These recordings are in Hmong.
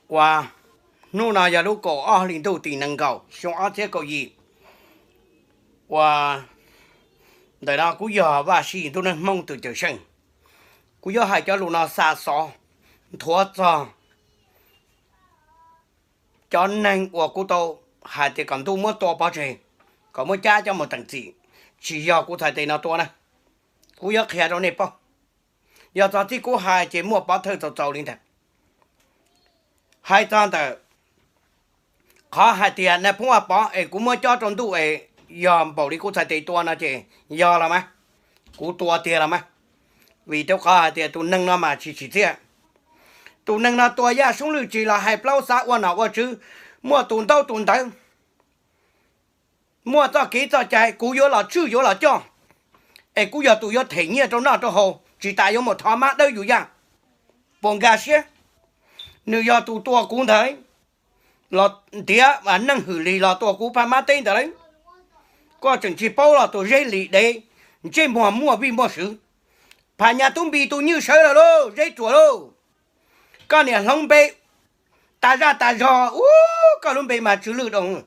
Uas hnub no yog lub kaum ob hli ntuj tim nees nkaum xyoo ob txhiab kaum yim. Uas ntawm no kuv yog Vaj Sij Ntuj Neej Hmoob tus Cawm Seej. Kuv yuav hais cov lus no xa xov nthuav txog cov neeg uas kuv tau hais tias kom ntuj muab tua pov tseg, kom muab cab coj mus teem txim. Tsis yog kuv txhais tes no tua na, kuv yuav qhia rau nej paub. Yog txog txij kuv hais ces muaj pov thawj txaus txaus li ntawd. Hais txog ntawm qhov hais tias Nais Phoo Vaj Pov es kuv muab cob rau ntuj es yog npaum li kuv txhais tes tua no ces yog los mas, kuv tua tiag los mas. Vim rau qhov hais tias tus neeg no mas tsis tsim txiaj. Tus neeg no tua Yaj Soob Lwj tsis los hais plaub xav ua nom ua tswv, muaj tus ntaub tus ntawv, muaj txoj kev txoj cai, kuv yuav los tswj yuav los coj, es kuv yog tus yuav them nyiaj rau noj rau haus, tsis tas yuav mus thov mab dawb yus yaj. Puas nkag siab? Nws yog tus tua kuv ntawd, los ntiav Neej Hwm Lis los tua kuv phaj mab teb ntawd lauj. Koj tseem tsis paub los tus Zeb Lis dev, ntsej muag muaj vij muaj sw. Phaj Nyas Tub Npis tus nywj sawv lawm lauj, Zeb Ruam lauj. Koj niam hloov npe tas zaj tas zog, ub, koj lub npe mas Tsw Lwj Doo.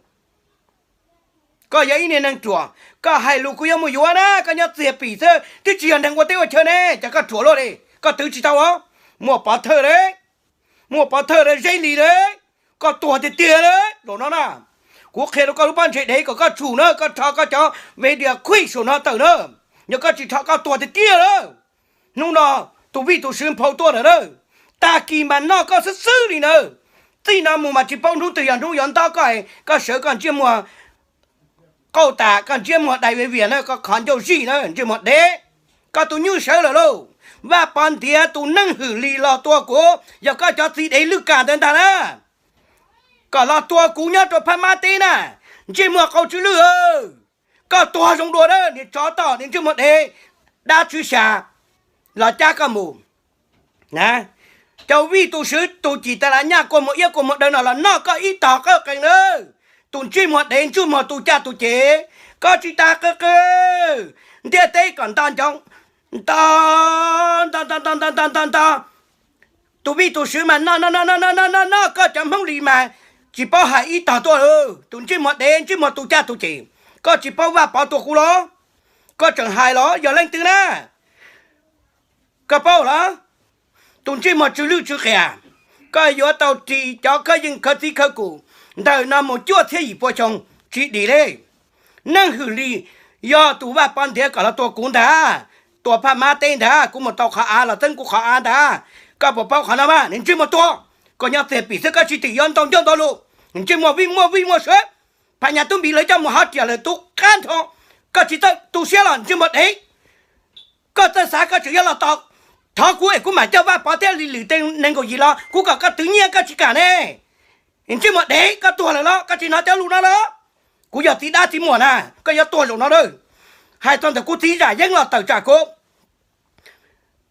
Koj yog ib niag neeg ruam, koj hais lus kuv yuav mus yuav na, koj nyob txiag pim xwb, twb tsis yog neeg ua teb ua chaw ne, cas koj ruam luaj li, koj twv tsis tau os. Muaj pov thawj lawm, muaj pov thawj lawm, Zeb Lis lawm, koj tuag tiag tiag lawm zaum no na. Kuv qhia rau koj lub pob ntseg dev kom koj tsum na, koj rho koj cov video clip saum no tawm na, yog koj tsis rho koj tuag tiag tiag lawm. Hnub no tus vij tus sw nphau tuaj lawm na, tag kis mas noj koj xwb xwb li ntawd. Txij no mus mas tsis paub hnub twg yog hnub yuav ntob koj, koj sawv koj ntsej muag qauj tas, koj ntsej muag dai vias vias na, koj qhov ncauj zij na, ntsej muag dev. Koj tus nyuj sawv lawm lauj. Vaj Pov ntiav tus Neej Hwm Lis los tua kuv, yog koj cov txiv dev lwj kam ntawd ntag na, kom los tua kuv nyob rau phaj mab teb na, ntsej muag qau tsw lwj. Koj tuag zoo dua na, niag tsov tom, niag ntsej muag dev, dab tswv xya, los cab koj mus. Cov vij tus swv tus cim tas las nyaj kua muag iab kua muag daw no los noj koj ib tog qawj qees na. Tus ntsej muag dev, ntsej muag tu caj tu ces, koj tsis tas qw qw ntiaj teb kom nto ncov, nto, nto nto nto nto nto nto nto. Tus vij tus swv mas noj noj noj noj noj noj noj noj, koj cov Hmoob Lis mas tsis paub hais ib tog tuaj. Tus ntsej muag dev, ntsej muag tu caj tu ces, koj tsis paub Vaj Pov tua kuv los? Koj tseem hais los yog leej twg na? Koj paub los? Tus ntsej muag tsw lwj tsw qias, koj yuav tau ris cov khawv yeej khawv txib khawv kum ntawm no mus cuaj txhiab yim pua xyoo tsis dim li. Neej Hwm Lis yog tus Vaj Pov ntiav kom los tua kuv ntag, tua phaj mab teb ntag, kuv mus tau qhov av los txeeb kuv qhov av ntag. Koj puas paub qhov no mas? Niag ntsej muag tuag, koj nyob txiag pim xwb, koj tsis tim yuav ntau ncauj ntau lus. Ntsej muag vij muaj vij muaj sw, Phaj Nyas Tub Npis lawv coj mus hov riam lawm tu qab nrho, koj tsis txawj tu siab los ntsej muag dev. Koj txawj xav koj tseem yuav los tos thov kuv es kuv mam coj Vaj Pov thiab Lis Lwm Tees nees nkaum yim los kuv kom koj twv nyiaj koj tsis kam ne. Ntsej muag dev, koj tuag lawm los koj tsis hnov cov lus no los? Kuv yog txiv dab txiv muam na, koj yuav tuag zaum no lawm. Hais txog ntawm kuv txiv Zam Yeeb los tawm tsam kuv,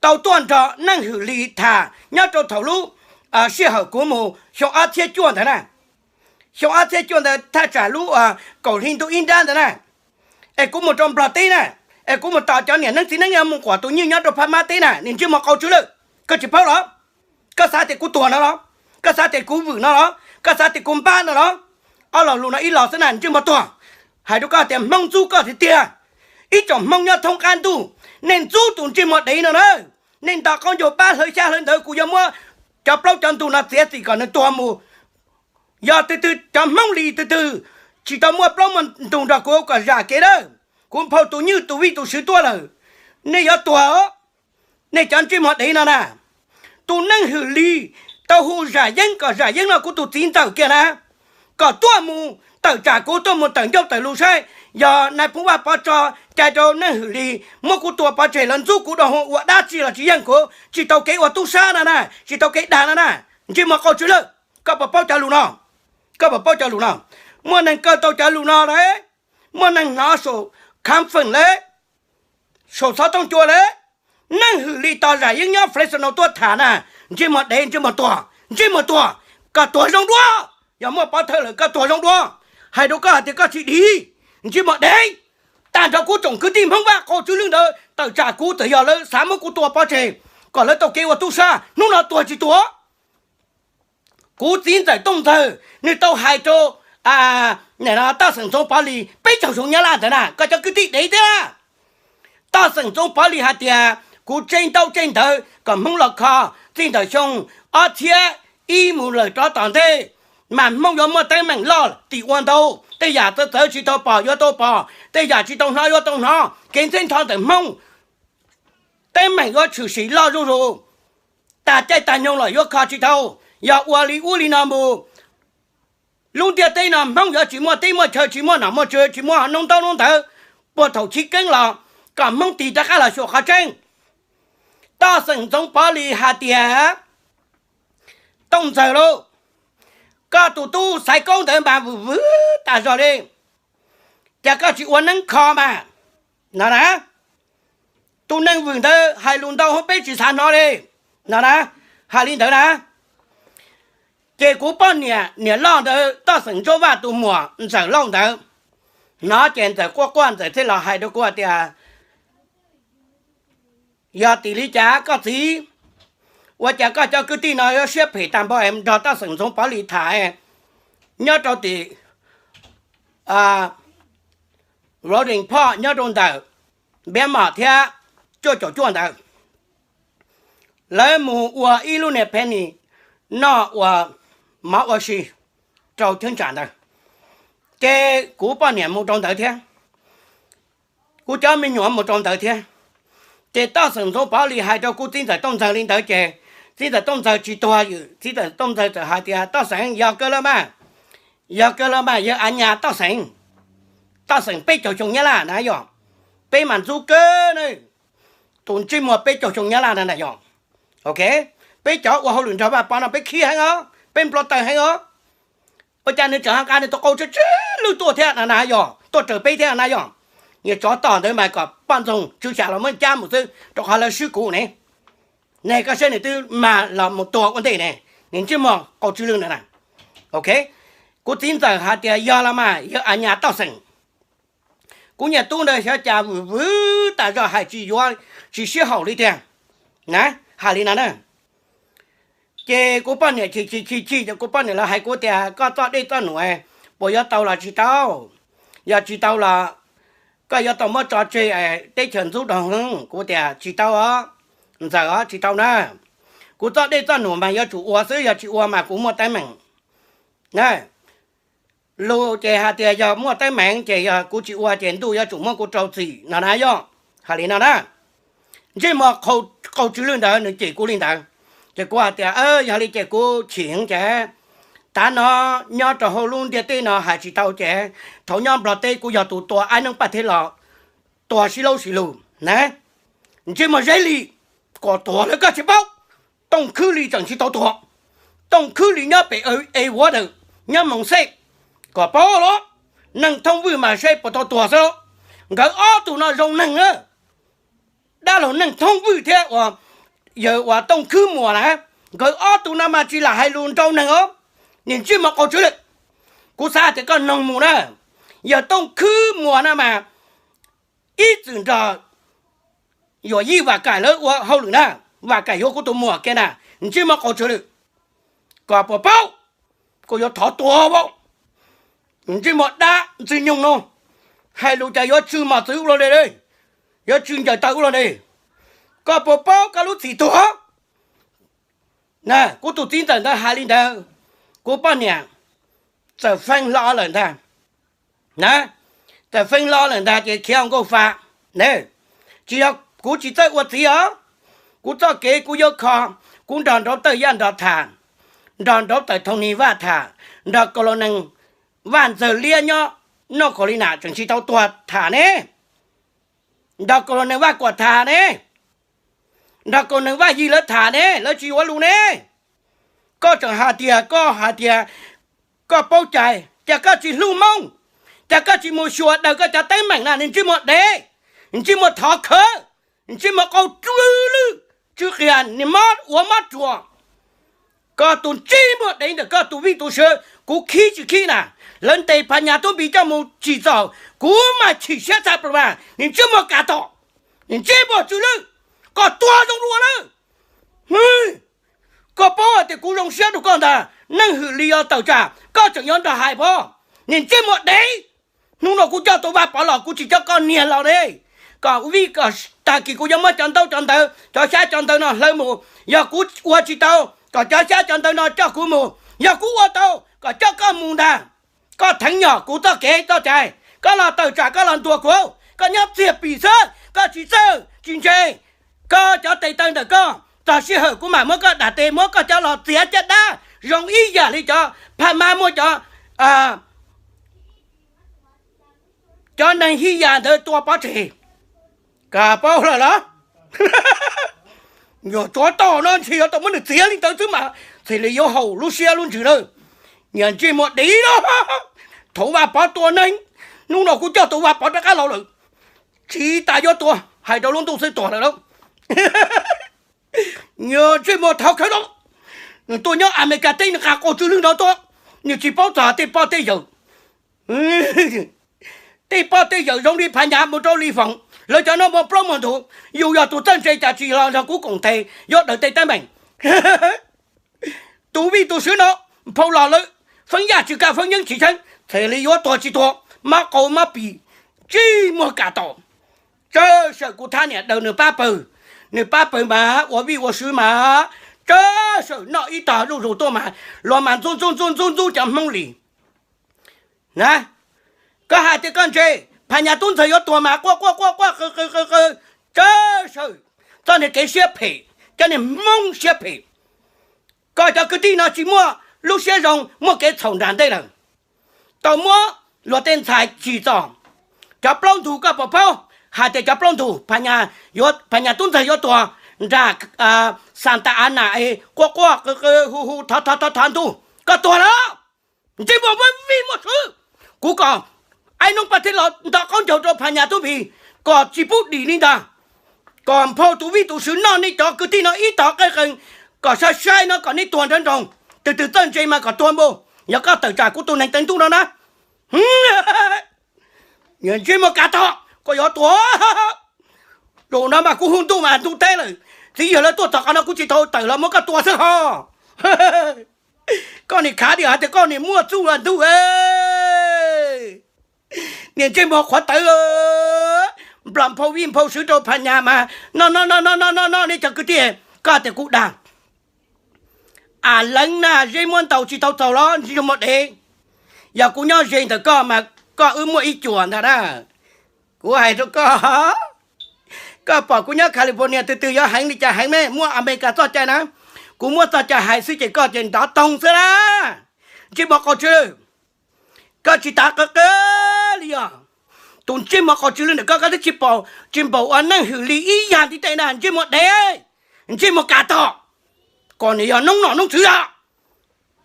tau tuaj nrog Neej Hwm Lis tham nyob rau thaum lub sij hawm kuv mus xyoo ob txhiab cuaj ntawd na. Xyoo ob txhiab cuaj ntawd thaj tsam lub kaum hli ntuj ib nrab ntawd na, es kuv mus rau Nplog teb na, es kuv mus tos cov niam neeb txiv neeb mus quas tus nyuj nyob rau phaj mab teb na, niag ntsej muag qau tsw lwj. Koj tsis paub los? Koj xav tias kuv tuag no los? Koj xav tias kuv vwm no los? Koj xav tias kuv npab no los? Ob lo lus no ib lo xwb na, ntsej muag tuag. Hais rau koj tias Hmoob ntxub koj tiag tiag. Ib tsoom Hmoob nyob thoob qab ntuj, nej ntxub tus ntsej muag dev no na. Nej nto qaub ncaug pab hlawv xyab hlawv ntawv, kuv yuav muab cov plaub cov ntug no txiav txim kom nws tuag mus. Yog twg twg cov Hmoob Lis twg twg tsis tau muaj plaub muaj ntug nrog kuv kom zam kev na, kuv nphau tus nyuj tus vij tus swv tuaj lawm, nej yuav tuag. Nej cov ntsej muag dev no na, tus Neej Hwm Lis tau hu Zam Yeeb kom Zam Yeeb no kuv tus txiv ntxawm kiag na, kom tuaj mus tawm tsam kuv, tuaj mus tawm ncauj tawm lus saib, yog nais phoo Vaj Pov tso cai rau Neej Hwm Lis muab kuv tua pov tseg, lawv ntxub kuv dua hu ua dab tsi los tsis yeej kuv, tsis tau kev ua tub sab no na, tsis tau kev dag no na. Ntsej muag qau tsw lwj, koj puas paub cov lus no? Koj puas paub cov lus no? Muaj neeg kaw tau cov lus no lawm, muaj neeg hnov saum kham feem lawm, saum xov tooj cua lawm. Neej Hwm Lis tos Zam Yeeb nyob Fresno tuaj tham na. Ntsej muag dev, ntsej muag tuag, ntsej muag tuag, koj tuag zoo dua. Yog muaj pov thawj lawm koj tuag zoo dua. Hais rau koj hais tias koj tsis dim, ntsej muag dev. Tag nrho kuv tsoom kwv tij Hmoob Vaj qau tsw lwj ntawd tawm tsam kuv, txawm yog lawv xav muab kuv tua pov tseg kom lawv tau kev ua tub sab, hnub no tuag tsis tuag? Kuv txiv ntxawm Tooj Ntxawg nws tau hais rau Toj xeem Ntxoov Pov Lis peb caug xyoo nyab laj ntawd na, koj cov kwv tij dev thiab. Toj xeem Ntxoov Pov Lis hais tias kuv tseb ntaub tseb ntawv kom Hmoob los kho, txij ntawm xyoo ob txhiab ib mus lawm rov tom ntej, mas Hmoob yuav muaj teeb meem loj tim ua ntau, tej yam txawv txawv tsis tau pom yuav tau pom, tej yam tsis tau hnov yuav tau hnov, kev ntxheb nrho ntawm Hmoob, teeb meem yuav tshwm sim loj zuj zus, tag caij tag nyoog los yuav kho tsis tau. Yog ua li ub li no mus, lub ntiaj teb no Hmoob yuav tsis muaj teb muaj chaw, tsis muaj nom muaj tswv, tsis muaj noob ntaub noob ntawv, puag thaum chiv keeb los kom Hmoob tig rov qab los xyuas qhov tseeb. Toj xeem Ntxoov Pov Lis hais tias, Tooj Ntxawg lauj, koj tus tub Xaiv Kaub ntawd mas vwm vwm tas zog li, cas koj tsis ua neeb kho mas, no na. Tus neeg vwm ntawd hais lus ntau hauv peb tsis xav hnov li, no na, hais li ntawd na. Ces kuv poj niam, niam loj ntawd, Toj xeem Ntsuab Vaj tus muam Ntxawm Lauj ntawd, hnov ces Ntxawm quaj quaj, Ntxawm thiaj los hais rau kuv hais tias, yog tim li cas koj txiv, ua cas koj cov kwv tij no yuav siab phem tag npaum es nrog Toj xeem Ntxoov Pov Lis tham nyob rau tim Rolling Park nyob rau ntawm Npiav Mom thiab cuaj caum cuaj ntawd, lawv mus ua ib lub niag penny noj ua mov ua si rau thwb tsam ntawd. Ces kuv poj niam mus rau ntawd thiab, kuv cov me nyuam mus rau ntawd thiab. Ces Toj xeem Ntxoov Pov Lis hais rau kuv txiv ntxawm Tooj Ntxawg li ntawd ces txiv ntxawm Tooj Ntxawg tsis tuag, txiv ntxawm Tooj Ntxawg txawm hais tias, Toj xeem, yog kawg lawm mas, yog kawg lawm mas, yawg a nyas Toj xeem, Toj xeem peb caug xyoo nyab laj na yog, peb mas ntxub kawg na, tus ntsej muag peb caug xyoo nyab laj na yog. Ok, peb cov ua hauj lwm nrog Vaj Pov no peb khib heev os, peb nplo taws heev os. Ua cas nws tseem nqa nws tus qau tsw tsw lwj tuaj thiab na yog, tuaj raws peb thiab na yog. Niag tsov tom ntawd mas kom poj ntxoog tswv xyas los muab cab mus xwb rau qhov lawv swb kuv ne. Ne koj saib nws twb mag los mus tuag ua ntej ne, nws ntsej muag qau tsw lwj ntawd na. Ok, kuv txiv ntxawm hais tias yog los mas yawg a nyas Toj xeem. Kuv niag tub ntawd xyov cas vwm vwm tas zog hais tsis yuav, tsis sib haum li tiag na, hais li no na. Ces kuv poj niam chim chim chim chim ces kuv poj niam los hais kuv tias, koj txoj dej txoj num puas yuav tau los tsis tau? Yog tsis tau los koj yuav tau muab tso tseg, teb chaws ntxub rau hwv. Kuv tias tsis tau os, ntxawm os, tsis tau na. Kuv txoj dej txoj num mas yuav tsum ua xwb, yog tsis ua mas kuv muaj teeb meem. Lus ces hais tias yog muaj teeb meem ces yog kuv tsis ua ces ntuj yuav tsum muab kuv rau txim no na yog. Hais li no na, ntsej muag qau tsw lwj ntawd nws cem kuv li ntawd. Ces kuv hais tias yog li ces kuv chim heev ces tav no nyob rau hauv lub ntiaj teb no hais tsis tau ces thaum nyob Nplog teb kuv yog tus tua Aib Neeb Paj Thej los tua sib laub sib lug na. Ntsej muag Zeb Lis, kom tuag lawm koj tsis paub. Tooj Khwb Lis tseem tsis tau tuag. Tooj Khwb Lis nyob pem e vuav daws, nyob Moos Xej, kom paub los. Neej Thoob Vwj mas saib puas tau tuag xwb. Nkawd ob tug no zoo neeg na. Dab laug Neej Thoob Vwj thiab uas yawg uas Tooj Khwb Muas na, nkawd ob tug no mas tsis lam hais lus nrau neeg os. Niag ntsej muag qau tsw lwj. Kuv xav tias koj noog mus na, yawg Tooj Khwb Muas na mas ib txwm nrog Yuam Yij Vam Kaim lawv ua hauj lwm na, Vam Kaim yuav kuv tus muam kiag na, ntsej muag qau tsw lwj. Kom puas paub, kuv yuav thov tua vaub. Ntsej muag dab ntxwg nyoog no, hais lus cas yuav tsw mos txwv ua luaj li, yuav tsw ncaws taw ua luaj li. Koj puas paub koj lub txim tuag? Kuv tus txiv ntxawm ntawd hais li ntawd, kuv poj niam txawm feeb hlo lawm ntag. Na, txawm feeb hlo lawm ntag ces khiav nkauj fa. Ne, tsis yog kuv tsis txawj ua txiv os. Kuv txoj kev kuv yuav kho, kuv nrog Nraud Tawj Yaj Nrog tham, nrog Nraud Tawm Thoo Nis Vaj tham, nrog Kaus Laus Nees Vaj Ntxawg Liab nyob North Carolina tseem tsis tau tuag tham ne. Nrog Kaus Laus Nees Vaj Kuam tham ne. Nrog Kaus Laus Nees Vaj Yig lawv tham ne, lawv tsis yuav lus ne. Koj tseem hais tias, koj hais tias koj paub cai, cas koj tsis hlub Hmoob, cas koj tsis mus xyuas daws koj cov teeb meem na, niag ntsej muag dev, ntsej muag thov khawv, ntsej muag qau tsw lwj, tsw qias, niag mob ua mob ruas. Koj tus ntsej muag dev ntawm koj tus vij tus sw, kuv khib tsis khib na, lawv ntes Phas Nyas Tub Npis coj mus tsim txom, kuv mas chim siab txha plaws mas, niag ntsej muag kav tom, niag ntsej muag tsw lwj, koj tuag zoo dua lawm. Koj paub hais tias kuv zoo siab rau koj ntag, Neej Hwm Lis yuav tawm tsam koj tseem yuav nrog hais pob, niag ntsej muag dev. Hnub no kuv coj tus Vaj Pov los kuv tsis coj koj niag los ne. Kom vij kom tag kis kuv yuav muab cov ntaub cov ntawv cov xyab cov ntawv no hlawv mus. Yog kuv ua tsis tau, kom cov xyab cov ntawv no coj kuv mus. Yog kuv ua tau, kom coj koj mus ntag. Koj theev nyom kuv txoj kev txoj cai, koj los tawm tsam koj los ntuas kuv, koj nyob txiag pim xwb, koj tsis txawj tsis ntse. Koj cov tes taw ntawm koj, txog sij hawm kuv mam muab koj dam tes, muab koj coj los txiav caj dab zoo ib yam li cov Phaj Mab muab cov, cov neeg hij yam ntawd tua pov tseg. Koj paub lawm los? Nyuam tsuav toj no ntshe yuav tau muab nws txiav li ntawd xwb mas, txhais li yuav haum lub siab lub ntsws lawm. Niag ntsej muag dev no, thaum Vaj Pov tua neeg, hnub no kuv coj tus Vaj Pov rov qab los lawm. Tsis tas yuav tua, hais rau lub ntuj xwb tuag lawm lauj. Niag ntsej muag thav khawv no, nws tuaj nyob Amelikas teb nws nqa qau tsw lwg no tuaj, nws tsis paub txog tej poj tej yawm. Tej poj tej yawm zoo li Phas Nyas mus rau Lis Foom, lawv cov no muaj plaub muaj ntug, yus yog tus txawj ntse cas tsis los nrog kuv koom tes yuav daws tej teeb meem. Tus vij tus swv no, nphau los lawm, feeb yaj tsis kaj feeb yeeb tsis yeeb, txhais li yuav tuag tsis tuag, mob qau mob pim, ntsej muag kam tom. Tsawg sawm kuv thab niam daws nws pab pawg, nws pab pawg mas ua vij ua swv mas, tsawg sawm noj ib tog zuj zus tuaj mas, los mas ntxub ntxub ntxub ntxub ntxub cov Hmoob li. Na, koj hais tias koj ntse, Phas Nyas tub ntxawg yuav tuag mas quaj quaj quaj quaj qw qw qw qw, tsawg sawm txoj niag kev siab phem, cov niag Hmoob siab phem. Koj cov kwv tij no tsis muaj lub siab zoo, muaj kev txhaum nram ntej lawm. Tau muab luag tej ntxhais tsim txom. Cov plaub ntug koj puas paub hais tias cov plaub ntug, Phas Nyas tub ntxawg yuav tuag nram Santa Ana, quaj quaj qw qw hu hu thov thov thov thov ntuj, koj tuag lawm. Ntsej muag muaj vij muaj swv. Kuv kom aib noob paj thib los nto qaub ncaug rau Phas Nyas tub npis kom tsis pub dim li ntag. Kom nphau tus vij tus swv noj nej cov kwv tij no ib tog qej qees, kom sai sai no kom nej tuag nrawv nroos. Tus twg txawj ntse mas kom tuag npaum, yog koj tawm tsam kuv tus neeg teev ntuj no na. Ntsej muag kav tom, koj yuav tuag. Zaum no mas kuv hu ntuj mas ntuj teb lawm. Txiv yawg lawv tuaj tom qab no kuv tsis tau tawm los muab koj tua xwb ho. Koj nim khav tias hais tias koj nim muaj txuj los ntuj. Niag ntsej muag qhuav tawv, nplom nphau vij nphau swv rau Phas Nyas mas no no no no no no no nej cov kwv tij, koj tias kuv dag. Am leev na, zeb muab ntaus tsis tau txaus los ntsej muag dev. Yog kuv nyob ze ntawm koj mas koj wb muaj ib cuam ntag na. Kuv hais rau koj, koj pom kuv nyob California twg twg yuav heev li cas heev me, muaj Amelikas txoj cai na. Kuv muab txoj cai hais xwb ces koj ces nrov toog xwb na. Ntsej muag qau tsw, koj tsis tas qw qw li os. Tus ntsej muag qau tsw li ntawm koj, koj twb tsis pom tsis npaum ua Neej Hwm Lis ib yam ntiv tes na, ntsej muag dev, ntsej muag kav tom. Kom nws yog noob nom noob tswv os,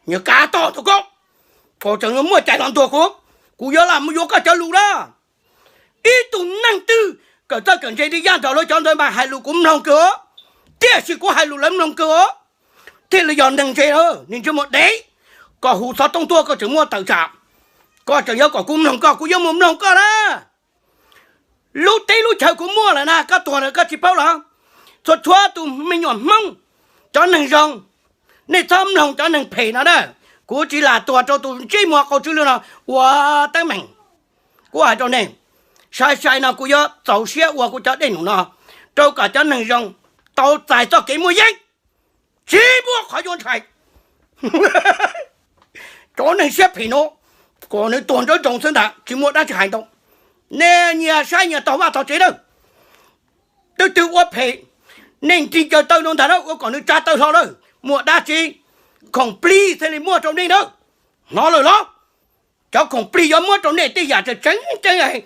nws kav tom tus koj, kom tseem muaj cai los ntuag kuv, kuv yuav los mus yuav koj cov lus na. Ib tug neeg twg kawm txawj kawm ntse li yaj nrog lawv cov ntawd mas hais lus kuv mloog kawg os, tiam sis kuv hais lus lawv mloog kawg os, thiaj li yog neeg ntse. Niag ntsej muag dev, kom hu xov tooj tuaj koj tseem muaj tawm tsam, koj tseem yuav kom kuv mloog koj, kuv yuav mus mloog koj na. Lub teb lub chaw kuv muaj lawm na, koj tuag lawm koj tsis paub los? Txhua txhua tus me nyuam Hmoob, cov neeg zoo, nej txhob mloog cov neeg phem no na. Kuv tsis lam tuag rau tus ntsej muag qau tsw lwj no ua teeb meem. Kuv hais rau nej, sai sai no kuv yuav txaus siab ua kuv cov dej num no, rau kom cov neeg zoo tau txais txoj kev muaj yeeb, tsis muaj qhov yuav ntshai. Cov neeg siab phem no, kom nws tuag nrawv nroos xwb ntag, tsis muaj dab tsi hais ntau. Nej nyias saib nyias taug vaj taug tsev na. Twb twg ua phem, nej nrig caws taw rau ntag na, ua kom nws tsa taw hlo na. Muaj dab tsi, khoom plig thiaj li muaj rau nej na. Hnov lawm los? Cov khoom plig yuav muab rau nej tej yam tseem tseeb tseeb.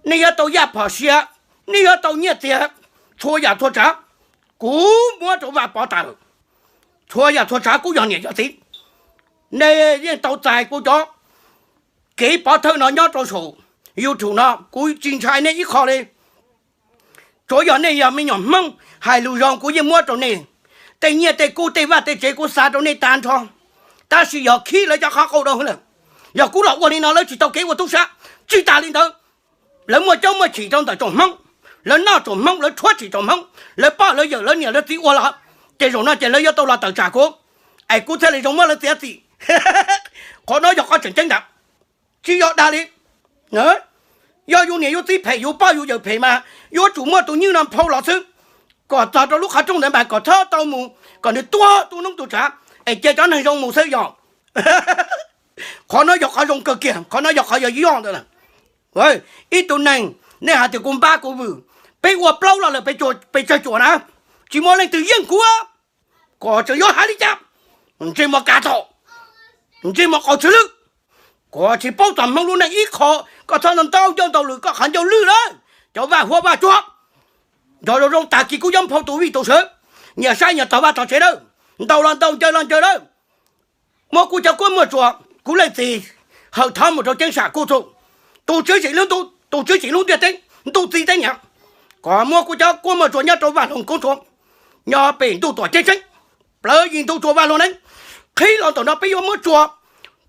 Nej yuav tau yaj phom sia, nej yuav tau nyiaj txiag, txhua yam txhua tsav, kuv muab rau Vaj Pov tas lawm. Txhua yam txhua tsav kuv yog niam yog txiv. Nej yeej tau txais kuv cov kev pov thawj no nyob rau saum YouTube no, kuv tsis ntshai nej ib qho li. Tsuav yog nej yog me nyuam Hmoob hais lus zoo kuv yeej muab rau nej. Tej nyiaj tej kub tej vaj tej tsev kuv xa rau nej tag nrho, tab sis yog khib lawv cov qhov qau rau hwv lawm. Yog kuv los ua li no lawv tsis tau kev ua tub sab, tsis tas li ntawd, lawv muaj caub muaj chim rau ntawm tsoom Hmoob, lawv noj tsoom Hmoob, lawv tshuab tsim tsoom Hmoob, lawv poj lawv yawm lawv niam lawv txiv ua los, ces zaum no ces lawv yuav tau los tawm tsam kuv. es kuv thiaj li zoo muab lawv txiav txim. Qhov no yog qhov tseem ceeb ntag, tsis yog dag li. Yog yus niam yus txiv phem, yus poj yus yawm phem mas yuav tsum muaj tus nywj no nphau los xwb, kom txog rau lub qhov rooj ntawd mas kom txhob tau mus, kom nws tuag tu noob tu tsav, es cia cov neeg zoo mus xwb yog. Qhov no yog qhov zoo kawg kiag, qhov no yog qhov yog yog ntawd. Ib tug neeg, nej hais tias kuv npab kuv vwm, peb ua plaub los lawm, pes tsawg tsuam na, tsis muaj leej twg yeej kuv, kom tseem yuav hais li cas, ntsej muag kav tom, ntsej muag qaug tshwm lwj, kom tsis paub txog Hmoob lub neej ib qho, koj txhob ntau ncauj ntau lwm, koj qhov ncauj lwj lawm, cov vaj huab vaj tsuag, nrog zoo zoo tag kis kuv yuav nphau tus vij tus sawv, nyias saib nyias tog vaj tog tsev lawm, ntaus los ntaus, ncaws los ncaws lawm. Muab kuv cov kuab muaj tsuas, kuv leej txiv Hawm Thov mus rau Ceeb Sam kuj txuj, tus tswv tsim lub ntuj, tus tswv tsim lub ntiaj teb, ntuj txiv teb niam, kom muab kuv cov kuab muaj tsuas nyob rau Vaj Loog Koob Tshua, nyob pem ntuj tuam ceeb tseeb, plawv yim ntu tsuas Vaj Loog Neeb, qhib los ntawm no peb yuav muab tsuas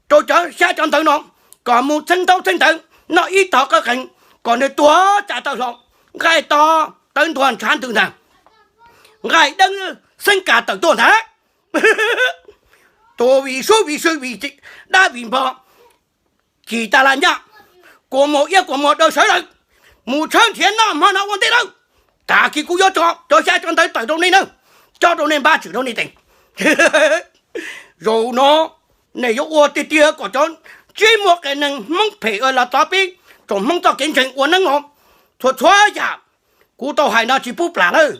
rau cov xyab cov ntawv no, kom mus txheeb ntaub txheeb ntawv, noj ib tog qawj qees, kom nws tuag tsa tawm hlo, nqaij to tawv ntuag ntshav ntws ntag, nqaij deeb xeeb kas tawm tuaj ntag. Tus vim sub vim sw vim dab vim npog, cim tas las ncaj, kuas muag iab kuas muag daw sawv lawm, mus tshawb nrhiav noj hmo no ua ntej lawm. Tag kis kuv yuav tso cov xyab cov ntawv tawm rau nej na, coj rau nej npab tshwm rau nej tes. Zaum no nej yuav ua tiag tiag kom cov ntsej muag qias neeg Hmoob phem los txov peb tsoom Hmoob txoj kev ntseeg ua neeb no. Txhua txhua yam kuv tau hais no tsis pub plam lawm,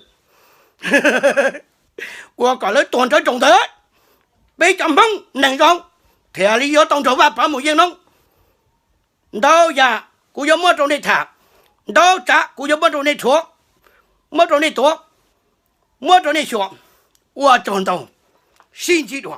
ua kom lawv tuag nrawv nroos ntawd, peb cov Hmoob neeg zoo thiaj li yuav tau nrog Vaj Pov mus yeej noob. Ntau yam kuv yuav muab rau nej tham, ntau tsav kuv yuav muab rau nej rhuav, muab rau nej tuav, muab rau nej xyuas. Ua tsaug ntau, sib ntsib dua.